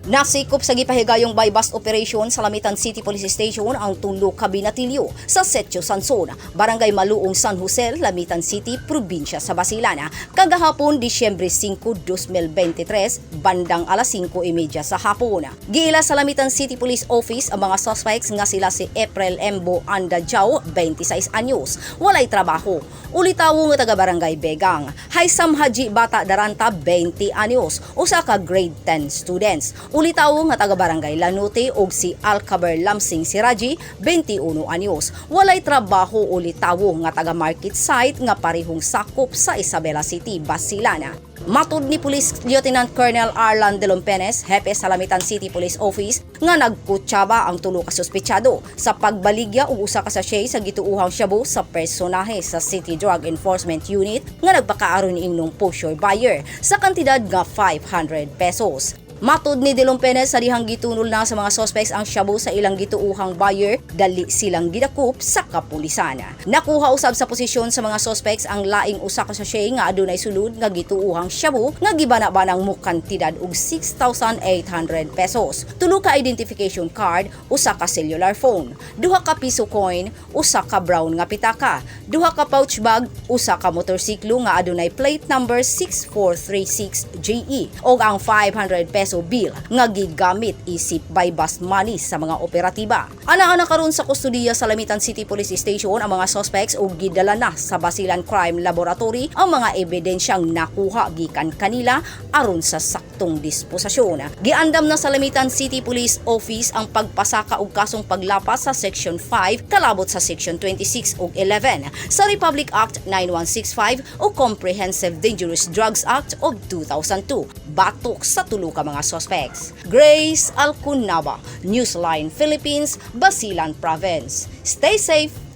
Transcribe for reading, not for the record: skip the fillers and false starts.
Nasikop sa gipahigayong buy-bust operation sa Lamitan City Police Station ang tulo ka binatilyo sa Sitio Sanson, Barangay Maluong, San Jose, Lamitan City, probinsya sa Basilan. Kagahapon, Disyembre 5, 2023, bandang alas 5:30 sa hapon. Giila sa Lamitan City Police Office ang mga suspects nga sila si April Embo Andajao, 26 anyos, walay trabaho, ulitawo nga taga Barangay Begang. Haysam Haji Bata Daranta, 20 anyos, usa ka grade 10 students, ulitawo nga taga Barangay Lanute, ug si Alcaber Lamsing Siraji, 21 anyos, walay trabaho, ulitawo nga taga market site nga parehong sakop sa Isabela City, Basilan. Matud ni Police Lieutenant Colonel Arlan de Lompenes, hepe sa Lamitan City Police Office, nga nagkutsaba ang tulo ka suspetsado sa pagbaligya og usa ka sachet sa gituohang shabu sa personahe sa City Drug Enforcement Unit nga nagpakaaron niingnong pusher buyer sa kantidad nga 500 pesos. Matod ni De Lompenes, sa dihang gitunol na sa mga suspects ang shabu sa ilang gituohang buyer, dali silang gidakop sa kapulisan. Nakuha usab sa posisyon sa mga suspects ang laing usa ka sachet nga adunay sulod nga gituohang shabu nga gibana-banang mukantidad og 6,800 pesos. Tulo ka identification card, usa ka cellular phone, duha ka piso coin, usa ka brown nga pitaka, duha ka pouch bag, usa ka motorsiklo nga adunay plate number 6436 JE ug ang 500 peso bill nga gigamit isip buy bust money sa mga operatiba. Ana-ana karon sa kustudiya sa Lamitan City Police Station ang mga suspects ug gidala na sa Basilan Crime Laboratory ang mga ebidensyang nakuha gikan kanila aron sa saktong disposasyon. Giandam na sa Lamitan City Police Office ang pagpasaka og kasong paglapas sa Section 5 kalabot sa Section 26 ug 11 sa Republic Act 9165 o Comprehensive Dangerous Drugs Act of 2002 batok sa tulo ka mga suspects. Grace Alcunaba, Newsline Philippines, Basilan Province. Stay safe.